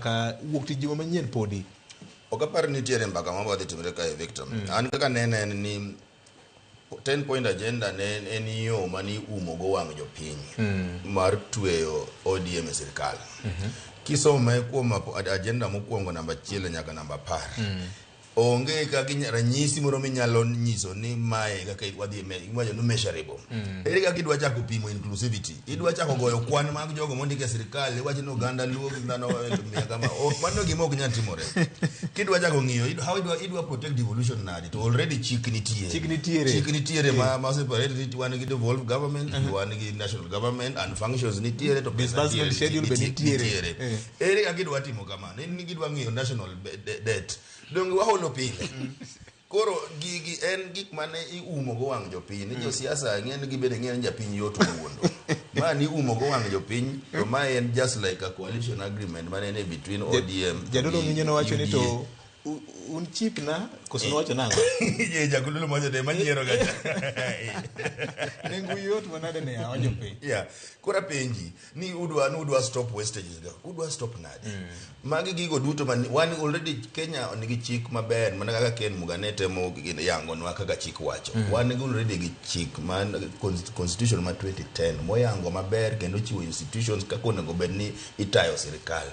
Nyaka wuok tich juma manyien podi. Ok apar ni nitiere mbaka moro madhi timore kae, Victor. An kaka nene en ni 10 point agenda ne en yo mane iumo go wang' jopiny mar tweyo ODM e sirkal. Kisome kuom agenda mokwongo namba 1 nyaka namba 10. Onge kaka ranyisi moro minyalo nyiso ni mae kaka wadhi iwacho ni measurable. Ere kaka idwa chako pimo inclusivity? Idwa chako goyo kwan mag jogo mondik e sirkal, iwacho ni oganda Luo gi dhano 100,000 kama. Ok, mano gima ok nyal timore. Kidwa chako ng'iyo, how idwa protect devolution nadi? To already chik nitie. Chik nitiere. Chik nitiere ma separate ni wan gi devolved government, wan gi national government and functions nitiere to pesa Disbursement schedule be nitiere. Nitiere. Ere kaka idwa timo kamano? En ni gidwa ng'iyo national debt. Donge waholo pile? Koro gigi en gik mane iumo go wang' jopiny. Ni josiasa ng'en gi bende ng'en ni japiny yot wuondo. Ma ni umo go wang' jopiny to ma en just like a coalition agreement mane en between ODM Jadolo gi Minyo nowacho ni UDA. to un chip na koso nowacho nang'o? Je, jagololo mowacho ne manyiero gacha. Nengo yot manade ne yawa jopiny. Yeah. Koro apenji ni udwa stop wastages go. Udwa stop nade? Magi gigo duto man wan already Kenya nigi chik maber mana kaka Ken Mugane temo yangonwa kaka chik wacho. Wan gi already gi chik man constitution ma 2010 moyango maber kendo chiwo institutions kaka onego bed ni itayo sirikal.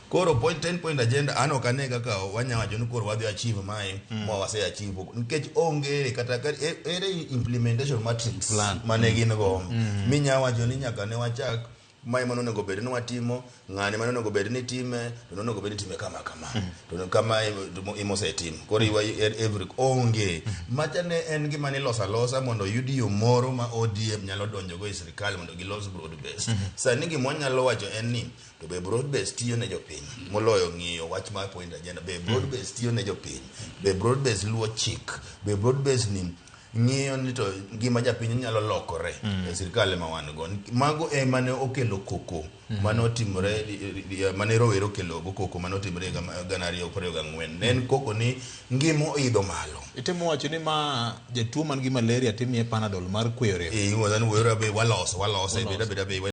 Koro point 10 point agenda an ok ane kaka wanya wacho ni koro wadhi achieve mae ma wase achieve nikech onge kata ere implementation matrix Plan. mane gin go minya wacho ni nyaka ne wachak mae mane onego bed ni watimo, ng'ani mane onego bed ni time, to nonego bed ni time kama kama, to kama imosetim koro iwa every onge macha ne en gima niloso alosa mondo oyud yo moro ma ODM nyalo donjogo e sirikal mondo gilos broad based. Sani gima wanyalo wacho en ni to be broad based tiyo ne jopiny moloyo ng'iyo wach mar point agenda. Be broad based tiyo ne jopiny? Be broad based luwo chik? Be broad based ni ng'iyo ni to ngima japiny nyalo lokore e sirikal ema wan go? Mago ema ne okelo koko mane otimore, mane rowere okelo go koko mane otimore higa 2024. Ne en koko ni ngima oidho malo. Itemo wacho ni ma jatuo man gi malaria timiye Panadol mar kweyo rem. Eh, iwacho ni wero be waloso, walose beda beda be.